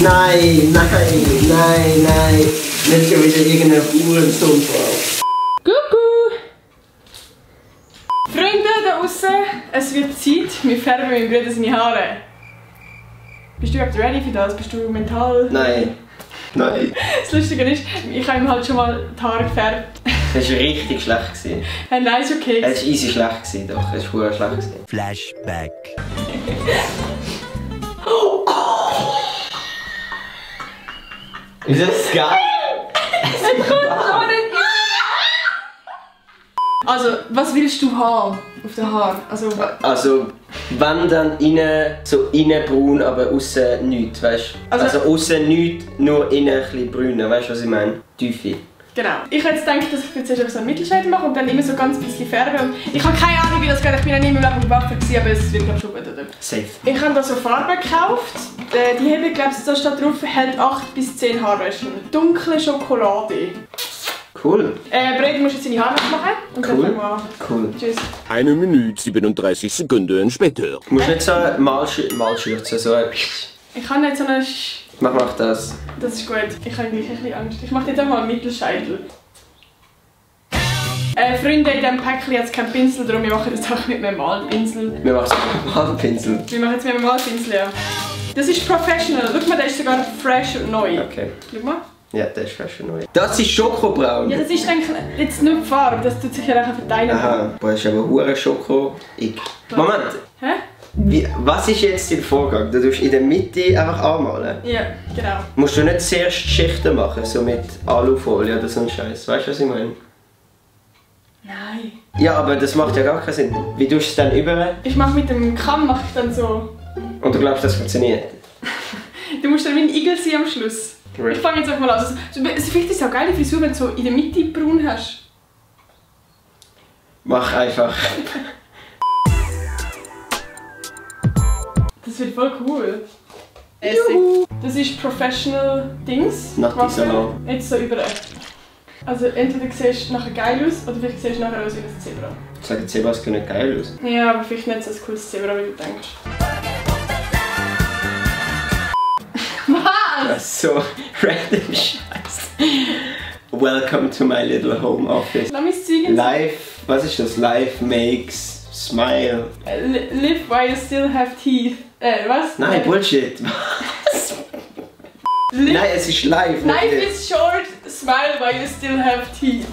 Nein, nein, nein, nein. Nicht schon wieder irgendein Hurensohn drauf. Kuckuck! Freunde da draußen, es wird Zeit, wir färben meinem Bruder seine Haare. Bist du überhaupt ready für das? Bist du mental? Nein. Nein. Das Lustige ist, ich habe ihm halt schon mal die Haare gefärbt. Das war richtig schlecht. Hey, nein, ist okay. Es war easy schlecht, doch. Es war schlecht. Flashback. Ist das geil? Also, was willst du haben auf den Haaren? Also, wenn dann innen so innen braun, aber außen nichts, weißt du? Also außen nichts, nur innen ein bisschen brüner, weißt du was ich meine? Tiefe. Genau. Ich hätte jetzt gedacht, dass ich jetzt erst so einen Mittelscheitel mache und dann immer so ganz bisschen färben. Und ich habe keine Ahnung, wie das geht. Ich bin ja nicht mehr auf dem Waffe, aber es wird glaube ich schon gut, oder? Safe. Ich habe da so Farbe gekauft. Die habe ich, glaube ich, da steht drauf, hält 8 bis 10 Haarwäschen. Dunkle Schokolade. Cool. Brady muss jetzt seine Haare machen. Und cool. Dann mal. Cool. Tschüss. 1 Minute 37 Sekunden später. Du musst nicht so Malschürze, so ein... Ich kann nicht so eine... Mach das. Das ist gut. Ich habe gleich ein bisschen Angst. Ich mache jetzt einfach einen Mittelscheitel. Freunde, in diesem Päckchen hat es keinen Pinsel, darum wir machen das auch mit einem Malpinsel. Wir machen es mit einem Malpinsel. Wir machen jetzt mit einem Malpinsel, ja. Das ist professional. Schau mal, der ist sogar fresh und neu. Okay. Schau mal. Ja, der ist fresh und neu. Das ist Schokobraun. Ja, das ist denke ich, jetzt nicht die Farbe, das tut sich ja auch verteilen. Aha, boah, das ist aber hure Schoko. Moment. Hä? Was ist jetzt dein Vorgang? Du tust in der Mitte einfach anmalen? Ja, genau. Musst du nicht zuerst Schichten machen, so mit Alufolie oder so ein Scheiß? Weißt du, was ich meine? Nein. Ja, aber das macht ja gar keinen Sinn. Wie tust du es dann über? Ich mache mit dem Kamm mache ich dann so. Und du glaubst, das funktioniert? Du musst dann wie ein Igel sein am Schluss. Ich fange jetzt einfach mal an. Also, vielleicht ist es auch eine geile Frisur, wenn du so in der Mitte braun hast. Mach einfach. Das wird voll cool. Das ist Professional Dings. Nachtisalon. Jetzt so über. Also entweder siehst du nachher geil aus oder vielleicht siehst du nachher aus wie ein Zebra. Ich sage, Zebras können geil aus. Ja, aber vielleicht nicht so ein cooles Zebra, wie du denkst. Was? Das ist so random Scheiß. Welcome to my little home office. Lass mich zeigen. Life, was ist das? Life makes smile. Live while you still have teeth. Was? Nein, Bullshit. Was? Nein, es ist live. Life is short, smile while you still have teeth.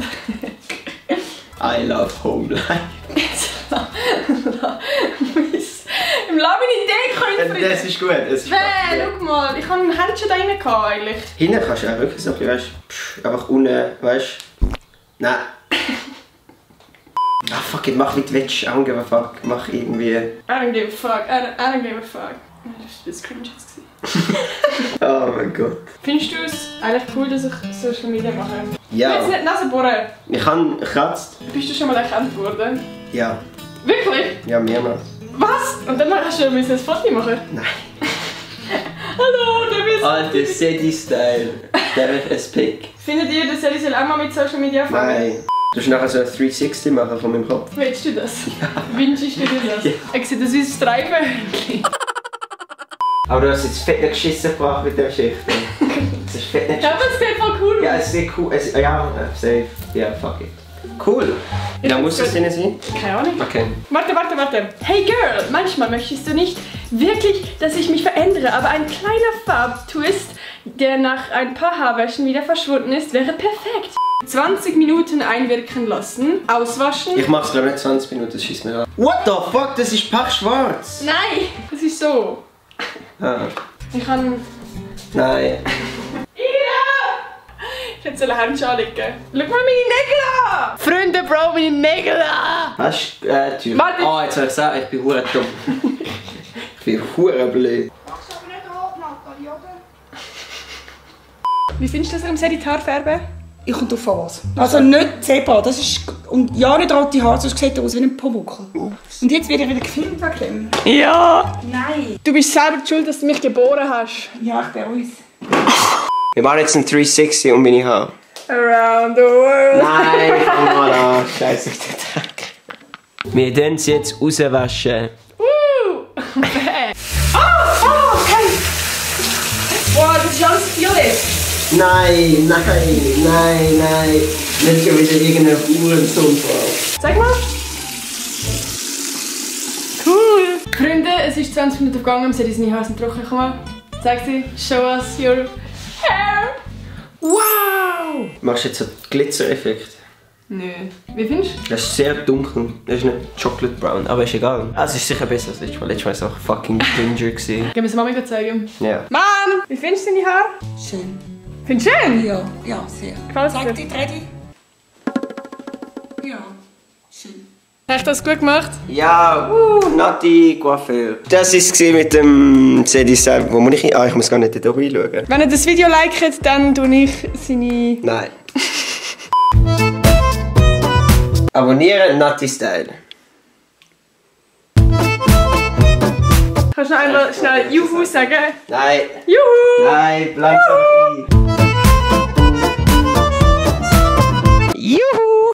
I love home life. Im Laden meine Idee Das ist gut. Schau mal, ich habe ein Herzchen da rein gehabt, eigentlich. Hinten kannst du auch wirklich so ein bisschen, weißt, einfach unten, weißt du. Nein. Ah fuck it, mach wie du willst, I don't give a fuck, mach irgendwie... I don't give a fuck, I don't give a fuck. Das war cringe jetzt. Oh mein Gott. Findest du es eigentlich cool, dass ich Social Media mache? Ja. Du willst nicht Nase bohren? Ich kann gekratzt. Bist du schon mal erkannt worden? Ja. Wirklich? Ja, mehrmals. Was? Und dann hast du ein Foto machen? Nein. Hallo, du bist... Alter, Sadie-Style. Der ist Pick. Findet ihr, dass ich auch mal mit Social Media fangen? Nein. Du musst nachher so ein 360 machen von meinem Kopf. Willst du das? Ja. Wünschst du dir das? Ja. Ich sehe das wie ein Streifen. Aber du hast jetzt fett geschissen gebracht mit der Geschichte. Das ist fett nicht. Ja, aber es sieht voll cool aus. Ja, es sieht cool. Ja, safe. Ja, fuck it. Cool. Wie lange muss das denn sein? Keine Ahnung. Okay. Warte. Hey Girl, manchmal möchtest du nicht wirklich, dass ich mich verändere, aber ein kleiner Farbtwist, der nach ein paar Haarwäschen wieder verschwunden ist, wäre perfekt. 20 Minuten einwirken lassen, auswaschen. Ich mach's glaube nicht 20 Minuten, das schießt mir an. What the fuck, das ist pechschwarz! Nein, das ist so. Ah. Ich kann... Nein. Ich hätte so eine Hand anlegen. Schau mal meine Nägel an! Freunde, Bro, meine Nägel an! Hast du, Tür. Warte. Oh, jetzt soll ich sagen, ich bin hure dumm. Ich bin hure blöd. Machst du aber nicht rot, Nathalie, oder? Wie findest du das am Haarfärben? Ich komme drauf an was. Also nicht Zebra, das ist... Und ja, nicht rote Haare, sonst sieht er aus wie ein Pumuckl. Und jetzt werde ich wieder gefilmt wegen dem. Ja! Nein. Du bist selber die schuld, dass du mich geboren hast. Ja, ich bereue es. Wir machen jetzt ein 360 um meine Haare. Around the world. Nein, fang mal an. Scheiße, ich den Dreck. Wir tun es jetzt rauswaschen. Okay. Boah, Nein. Nicht schon wieder irgendein Uhrensohn-Frau. Sag mal. Cool. Freunde, es ist 20 Minuten gegangen, sie hat seine Haare trocken. Komm mal. Sag sie, show us your hair. Wow. Machst du jetzt so einen Glitzereffekt? Nö. Wie findest du? Das ist sehr dunkel. Das ist nicht Chocolate Brown, aber ist egal. Es ist sicher besser als letztes Mal. Letztes Mal war es auch fucking ginger. Gehen wir es Mami zeigen? Ja. Mom, wie findest du deine Haare? Schön. Findest du schön? Ja, sehr. Gefällt Sag dir? dir, Teddy. Ja, schön. Hast du das gut gemacht? Ja, Nati Coiffeur. Das war es mit dem CD-Design. Wo muss ich hin? Ich muss gar nicht da reinschauen. Wenn ihr das Video liket, dann tue ich seine... Nein. Abonnieren, Nati Style. Kannst du noch einmal schnell Juhu sagen? Nein. Juhu! Nein, bleib so.